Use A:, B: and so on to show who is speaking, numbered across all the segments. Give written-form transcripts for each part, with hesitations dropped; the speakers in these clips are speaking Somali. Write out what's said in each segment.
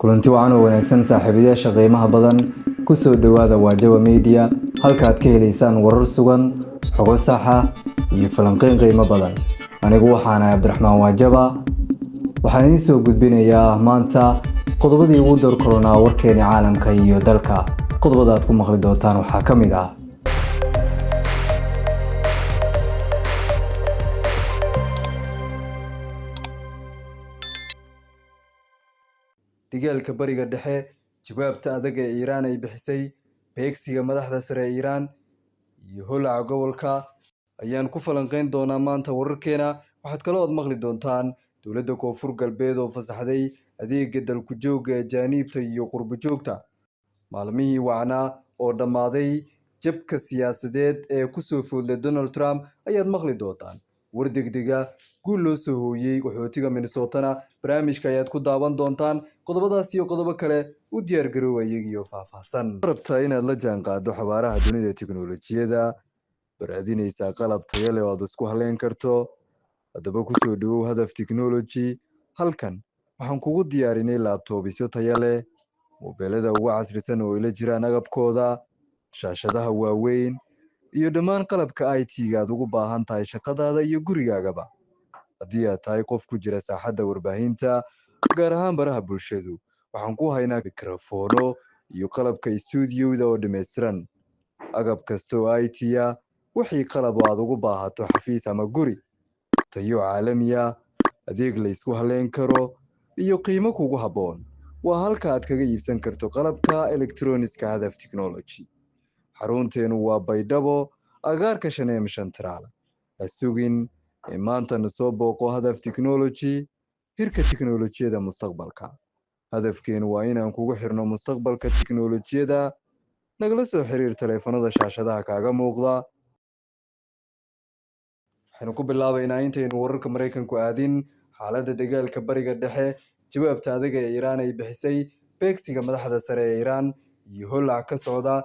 A: Kulanti wacan oo wanaagsan, saaxiibayaasha qiimaha badan, ku soo dhowaada Waajaba Media, halkaad ka helaysaan warar sugan, xogo saxa iyo falanqeyn qiimo badan. Anigu waxaanahay Cabdiraxmaan Waajaba. Waxaan idiin soo gudbinayaa maanta qodobadii ugu door koronaa warkeeni caalamka iyo dalka. Qodobada aad ku maqli doontaan waxaa ka mid ah: Dagaalka Bariga Dhexe, jawaabta adag ee Iiraan ay bixisay, beegsiga madaxda sare ee Iiraan iyo holaca gobolka ayaan ku falanqeyn doonaa maanta wararkeena. Waxaad kaloo aad maqli doontaan dowladda Koonfur Galbeed oo fasaxday adeega dalku joogga ee ajaaniibta iyo qurbo joogta. Maalmihii wacnaa oo dhammaaday, jabka siyaasadeed ee kusoo foodlay Donald Trump ayaad maqli doontaan. War degdega, guul loo soo hooyey qaxootiga Minnesotana barnaamijka ayaad ku daawan doontaan. Qodobadaas iyo qodobo kale u diyaar garoowa iyagiyo faahfaahsan. Rabtaa inaad la jaanqaado xawaaraha dunida teknolojiyadda, baraadinaysaa qalab tayo leh oo aad isku haleyn karto? Haddaba kusoo dhawow Hadaf Technology. Halkan waxaan kugu diyaarinay laabtoobisyo tayo leh, moobeelada ugu casrisan oo ila jiraan agabkooda, shaashadaha waaweyn iyo dhammaan qalabka IT-ga aad ugu baahan tahay shaqadaada iyo gurigaagaba. Haddii aad tahay qof ku jira saaxadda warbaahinta, gaar ahaan baraha bulshadu, waxaan ku haynaa mikrofoono iyo qalabka stuudiyowda oo dhammaystiran. Agab kasta oo IT ah, wixii qalab oo aad ugu baahato xafiis ama guri, tayo caalami ah, adeeg la isku haleyn karo iyo qiimo kugu habboon, waa halka aad kaga iibsan karto qalabka elektroniska. Hadaf Technology, xarunteenu waa Baydhabo, agaarka Shaneem Shantaraal. Ha sugin ee maantana soo booqo Hadaf Technology, hirka tiknolojiyada mustaqbalka. Hadafkeenu waa inaan kugu xirno mustaqbalka tiknolojiyada. Nagala soo xiriir taleefanada shaashadaha kaaga muuqda. Waxaynu ku bilaabaynaa, intaynu wararka Maraykanku aadin, xaaladda dagaalka Bariga Dhexe, jawaabta adaga ee Iiraan ay bixisay, beegsiga madaxda sare ee Iiraan iyo holac ka socda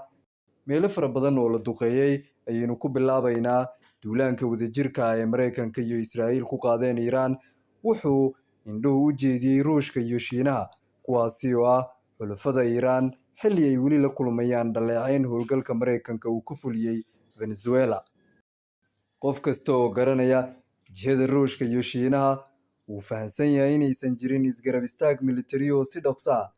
A: meelo fara badan oo la duqeeyey. Ayaynu ku bilaabaynaa duulaanka wadajirka ah ee Maraykanka iyo Israa'iil ku qaadeen Iiraan wuxuu indhuhu u jeediyey Ruushka iyo Shiinaha, kuwaasi oo ah xulafada Iiraan, xilli ay weli la kulmayaan dhaleeceyn howlgalka Maraykanka uu ku fuliyey Venezuela. Qof kasta oo garanaya jihada Ruushka iyo Shiinaha wuu fahamsan yahay inaysan jirin isgarab istaag militari oo si dhaqso ah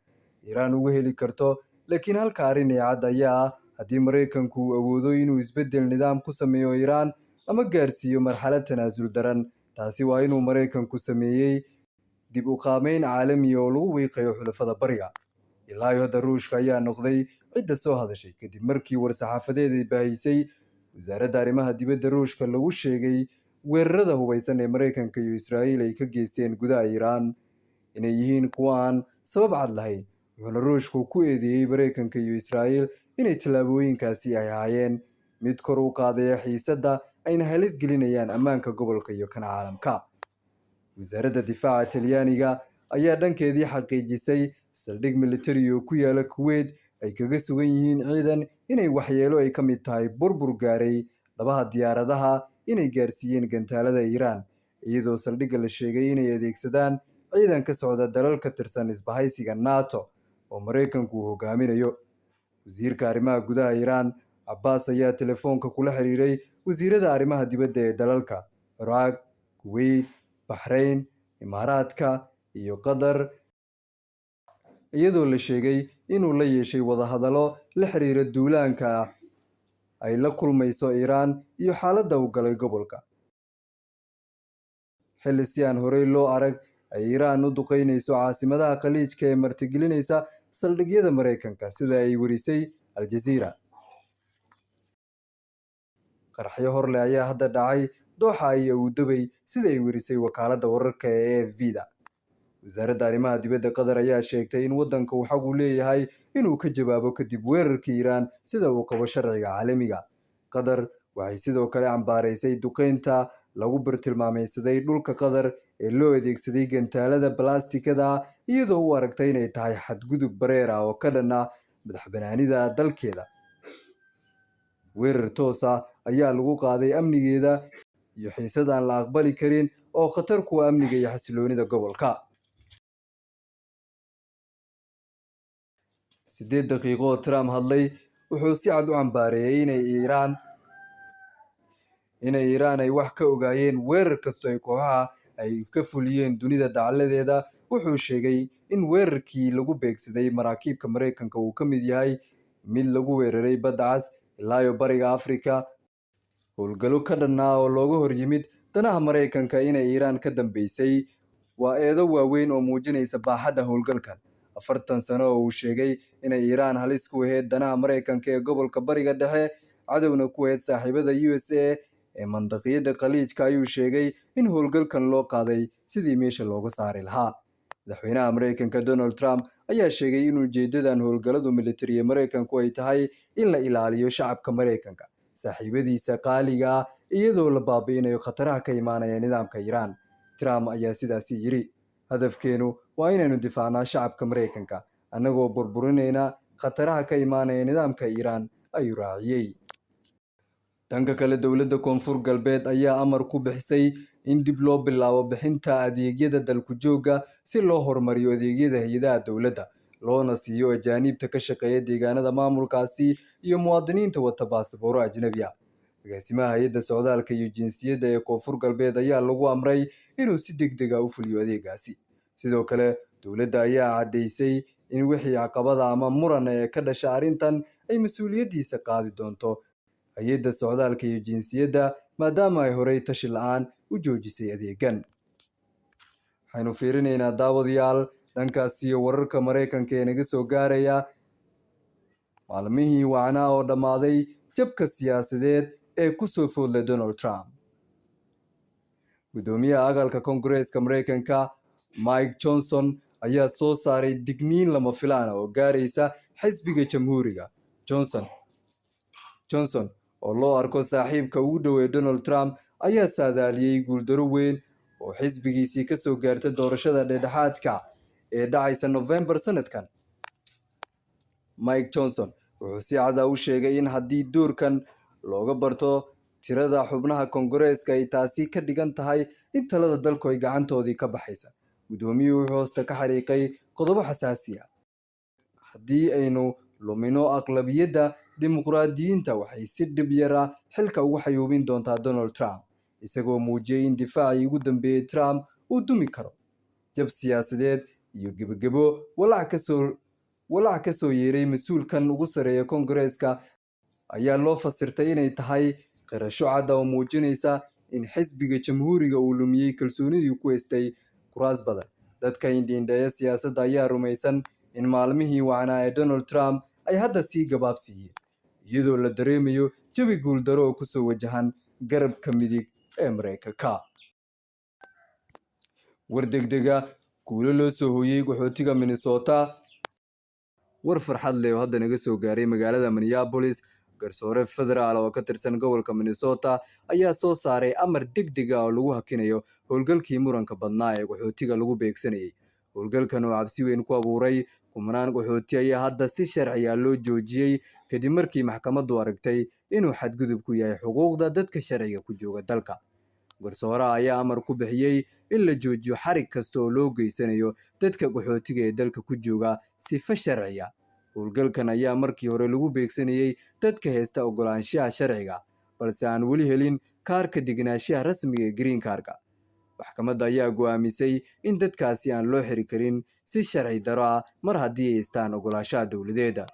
A: Iiraan uga heli karto, laakiin halka arrin ee cad ayaa ah haddii Maraykanku uu awoodo inuu isbeddel nidaam ku sameeyo Iiraan ama gaarsiiyo marxalad tanaasul daran. Taasi waa inuu Maraykanku sameeyey dib u qaameyn caalami oo lagu wiiqayo xulafada Bariga. Ilaa iyo hadda Ruushka ayaa noqday cidda soo hadashay, kadib markii war-saxaafadeed ay baahisay wasaaradda arrimaha dibadda Ruushka lagu sheegay weerarada hubeysan ee Maraykanka iyo Israa'iil ay ka geysteen gudaha Iiraan inay yihiin kuwo aan sabab cad lahayn, wuxuuna Ruushku ku eedeeyey Maraykanka iyo Israa'iil inay tallaabooyinkaasi ay ahaayeen mid kor u qaadaya xiisadda, ayna halis gelinayaan ammaanka gobolka iyo kan caalamka. Wasaaradda difaaca Talyaaniga ayaa dhankeedii xaqiijisay saldhig militari oo ku yaala Kuwait ay kaga sugan yihiin ciidan inay waxyeelo ay ka mid tahay burbur gaaray labaha diyaaradaha inay gaarsiiyeen gantaalada Iiraan, iyadoo saldhigga la sheegay inay adeegsadaan ciidan ka socda dalal ka tirsan isbahaysiga NATO oo Maraykanku uu hogaaminayo. Wasiirka arrimaha gudaha Iiraan Cabbaas ayaa telefoonka kula xiriiray wasiirada arrimaha dibadda ee dalalka Ciraaq, Kuwait, Baxrayn, Imaaraadka iyo Qatar, iyadoo la sheegay inuu la yeeshay wadahadallo la xiriira duulaanka ay la kulmayso Iiraan iyo xaaladda uu galay gobolka, xilli si aan horey loo arag ay Iiraan u duqeynayso caasimadaha Khaliijka ee martigelinaysa saldhigyada Maraykanka, sida ay warisay Al-Jazeera. Qaraxyo horleh ayaa hadda dhacay Dooxa iyo Abu Dhabi, sida ay warisay wakaaladda wararka ee AFP-da. Wasaaradda arrimaha dibadda Qatar ayaa sheegtay in waddanka uu xaq u leeyahay inuu ka jawaabo kadib weerarkii Iiraan, sida uu qabo sharciga caalamiga. Qatar waxay sidoo kale cambaaraysay duqeynta lagu bartilmaameedsaday dhulka Qatar ee loo adeegsaday gantaalada balaastikada, iyadoo u aragtay inay tahay xadgudub bareer ah oo ka dhan ah madaxbanaanida dalkeeda. Weerar toos ah ayaa lagu qaaday amnigeeda iyo xiisad aan la aqbali karin oo khatar ku ah amniga iyo xasiloonida gobolka. 8 daqiiqo oo Trump hadlay, wuxuu si cad u cambaareeyay inay Iiraan ay wax ka ogaayeen weerar kasto ay kooxaha ay ka fuliyeen dunida dacaladeeda. Wuxuu sheegay in weerarkii lagu beegsaday maraakiibka Maraykanka uu ka mid yahay mid lagu weeraray Badda Cas ilaa iyo Bariga Afrika, howlgallo ka dhan ah oo looga hor yimid danaha Maraykanka inay Iiraan ka dambeysay. Waa eedo waaweyn oo muujinaysa baaxadda howlgalkan. 40 sano oo uu sheegay inay Iiraan halis ku ahayd danaha Maraykanka ee gobolka Bariga Dhexe, cadowna ku ahayd saaxiibada USA ee mandaqiyada Khaliijka, ayuu sheegay in howlgalkan loo qaaday sidii meesha looga saari lahaa. Madaxweynaha Maraykanka Donald Trump ayaa sheegay in ujeedadan howlgalladu militari ee Maraykanku ay tahay in la ilaaliyo shacabka Maraykanka, saaxiibadiisa qaaliga ah, iyadoo la baabi'inayo khataraha ka imaanaya nidaamka Iiraan. Trump ayaa sidaasi yidhi: "Hadafkeenu waa inaynu difaacnaa shacabka Maraykanka, annagoo burburinayna khataraha ka imaanaya nidaamka Iiraan," ayuu raaciyey. Dhanka kale, dowladda Koonfur Galbeed ayaa amar ku bixisay in dib loo bilaabo bixinta adeegyada dalku joogga si loo horumariyo adeegyada hay'adaha dowladda, loona siiyo ajaanibta ka shaqeeya deegaanada maamulkaasi iyo muwaadiniinta wata baasabooro ajnabi ah. Agaasimaha Hay'adda Socdaalka iyo Jinsiyadda ee Koonfur Galbeed ayaa lagu amray inuu si degdeg ah u fuliyo adeegaasi. Sidoo kale, dowladda ayaa caddeysay in wixii caqabada ama muran ee ka dhasha arrintan ay mas'uuliyaddiisa qaadi doonto Hay'adda Socdaalka iyo Jinsiyadda, maadaama ay horey tashi la'aan u joojisay adeegan. Waxaynu fiirinaynaa, daawadayaal, dhankaas iyo wararka Maraykanka ee naga soo gaaraya. Maalmihii wacnaa oo dhammaaday, jabka siyaasadeed ee ku soo foodlay Donald Trump. Guddoomiyaha Aqalka Koongareeska Maraykanka Mike Johnson ayaa soo saaray digniin lama filaan ah oo gaaraysa xisbiga Jamhuuriga. Johnson, oo loo arko saaxiibka ugu dhow ee Donald Trump, ayaa saadaaliyey guuldaro weyn oo xisbigiisii ka soo gaarta doorashada dhexdhexaadka ee dhacaysa November sanadkan. Mike Johnson wuxuu si cad u sheegay in haddii doorkan looga barto tirada xubnaha Koongareeska, ay taasi ka dhigan tahay in talada dalku ay gacantoodii ka baxaysa. Guddoomiyuhu wuxuu hoosta ka xariiqay qodobo xasaasi ah: "Haddii aynu lumino aqlabiyadda Dimuqraadiyiinta, waxay si dhib yar ah xilka uga xayuubin doontaa Donald Trump," isagoo muujiyey in difaacii ugu dambeeyay Trump uu dumi karo. Jab siyaasadeed iyo gebagebo. Walaac ka soo yeeray mas'uulkan ugu sarreeya Koongareeska ayaa loo fasirtay inay tahay qirasho cad oo muujinaysa in xisbiga Jamhuuriga uu lumiyey kalsoonidii ku haystay kuraas badan. Dadka indha-indheeya siyaasadda ayaa rumaysan in maalmihii wacnaa ee Donald Trump ay hadda sii gabaabsiiyeen, iyadoo la dareemayo jawi guuldaro oo kusoo wajahan garabka midig ee Maraykanka. War degdega: guulo loo soo hooyey qaxootiga Minnesota. War farxad leh oo hadda naga soo gaaray magaalada Minneapolis: garsoore federaal oo ka tirsan gobolka Minnesota ayaa soo saaray amar degdeg ah oo lagu hakinayo howlgalkii muranka badnaa ee qaxootiga lagu beegsanayay. Howlgalkan oo cabsi weyn ku abuuray kumanaan qaxooti ayaa hadda si sharci ah loo joojiyey, kadib markii maxkamaddu aragtay inuu xadgudub ku yahay xuquuqda dadka sharciga ku jooga dalka. Garsooraha ayaa amar ku bixiyey in la joojiyo xarig kasta oo loo geysanayo dadka qaxootiga ee dalka ku jooga sifa sharci ah. Howlgalkan ayaa markii hore lagu beegsanayay dadka haysta oggolaanshaha sharciga balse aan weli helin kaarka degenaanshaha rasmiga ee green card-ka. Maxkamadda ayaa go'aamisay in dadkaasi aan loo xiri karin si sharci darro ah mar haddii ay haystaan oggolaanshaha dowladeeda.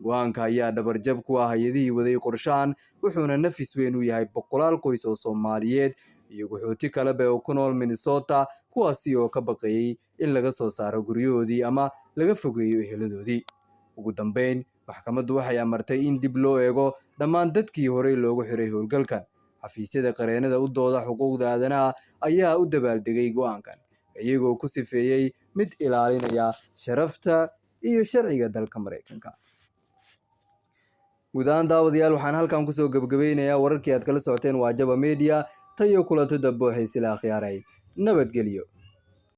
A: Go'aanka ayaa dhabarjab ku ah hay'adihii waday qorshahan, wuxuuna nafis weyn u yahay boqolaal qoys oo Soomaaliyeed iyo qaxooti kaleba oo ku nool Minnesota, kuwaasi oo ka baqayay in laga soo saaro guryahoodii ama laga fogeeyo eheladoodii. Ugu dambeyn, maxkamaddu waxay amartay in dib loo eego dhammaan dadkii horey loogu xiray howlgalkan. Xafiisyada qareenada u dooda xuquuqda aadanaha ayaa u dabaaldegay go'aankan, iyagoo ku sifeeyey mid ilaalinaya sharafta iyo sharciga dalka Maraykanka. Guud ahaan, daawadayaal, waxaan halkan kusoo gebagabeynayaa wararkii aad kala socoteen Waajaba Media. Tayo kulanti dambe oo xiisila akhyaaray, nabadgelyo.